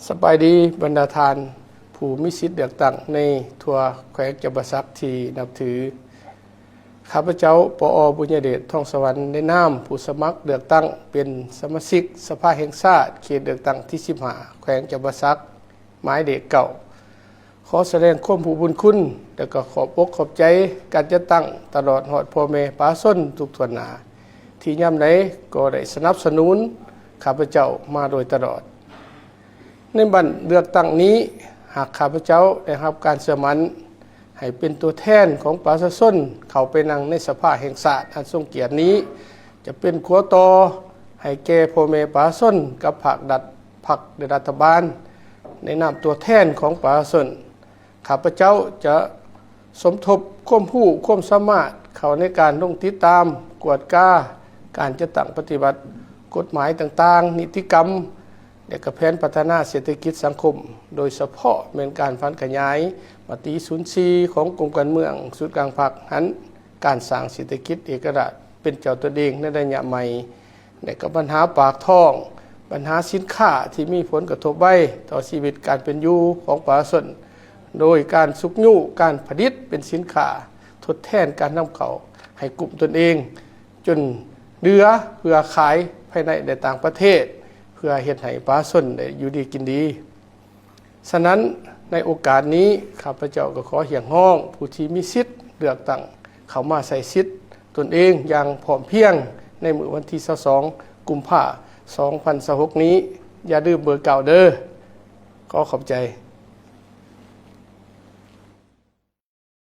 ສະບາຍດີບັນດາທ່ານຜູ້ມີສິດເລືອກຕັ້ງໃນທົ່ວແຂວງຈຳປາສັກທີ່ນັບຖື. ຂ້າພະເຈົ້າ ປອ ບຸນຍະເດດ ທອງສະຫວັນ ໃນນາມຜູ້ສະໝັກເລືອກຕັ້ງເປັນສະມາຊິກສະພາແຫ່ງຊາດ ເຂດເລືອກຕັ້ງທີສິບຫ້າ ແຂວງຈຳປາສັກ ໝາຍເລກເກົ້າ ຂໍສະແດງຄວາມຮູ້ບຸນຄຸນ ແລະ ກໍຂອບອົກຂອບໃຈການຈັດຕັ້ງ ຕະຫຼອດຮອດພໍ່ແມ່ປະຊາຊົນທຸກຖ້ວນໜ້າ ທີ່ຍາມໃດກໍໄດ້ສະໜັບສະໜູນຂ້າພະເຈົ້າມາໂດຍຕະຫຼອດ. ໃນບັດເລືອກຕັ້ງນີ້, ຫາກຂ້າພະເຈົ້າໄດ້ຮັບການເຊື່ອໝັ້ນໃຫ້ເປັນຕົວແທນຂອງປະຊາຊົນເຂົ້າໄປນັ່ງໃນສະພາແຫ່ງຊາດອັນຊົງກຽດນີ້, ຈະເປັນຂົວຕໍ່ໃຫ້ແກ່ພໍ່ແມ່ປະຊາຊົນກັບພາກລັດ, ພັກ ແລະ ລັດຖະບານ ໃນນາມຕົວແທນຂອງປະຊາຊົນ. ຂ້າພະເຈົ້າຈະສົມທົບຄວາມຮູ້ຄວາມສາມາດເຂົ້າໃນການລົງຕິດຕາມ, ກວດກາການຈັດຕັ້ງປະຕິບັດກົດໝາຍຕ່າງໆ, ນິຕິກຳ ແລະ ກະແຜນພັດທະນາເສດຖະກິດສັງຄົມ, ໂດຍສະເພາະແມ່ນການຜັນຂະຫຍາຍມະຕິສູນສີ່ຂອງກົມການເມືອງສູນກາງພັກຫັ້ນ, ການສ້າງເສດຖະກິດເອກະລາດເປັນເຈົ້າຕົນເອງໃນໄລຍະໃໝ່ ແລະ ກໍບັນຫາປາກທ້ອງ, ບັນຫາສິນຄ້າທີ່ມີຜົນກະທົບໄວຕໍ່ຊີວິດການເປັນຢູ່ຂອງປະຊາຊົນ, ໂດຍການຊຸກຍູ້ການຜະລິດເປັນສິນຄ້າທົດແທນການນຳເຂົ້າໃຫ້ກຸ້ມຕົນເອງ ຈົນເຫຼືອເພື່ອຂາຍພາຍໃນ ແລະ ຕ່າງປະເທດ ເພື່ອເຮັດໃຫ້ປະຊາຊົນໄດ້ຢູ່ດີກິນດີ. ສະນັ້ນ, ໃນໂອກາດນີ້, ຂ້າພະເຈົ້າກໍຂໍຮຽກຮ້ອງຜູ້ທີ່ມີສິດເລືອກຕັ້ງເຂົ້າມາໃຊ້ສິດຕົນເອງຢ່າງພ້ອມພຽງໃນມື້ວັນທີຊາວສອງ ກຸມພາ ສອງພັນຊາວຫົກນີ້, ຢ່າລືມເບີເກົ້າເດີ້. ຂໍຂອບໃຈ.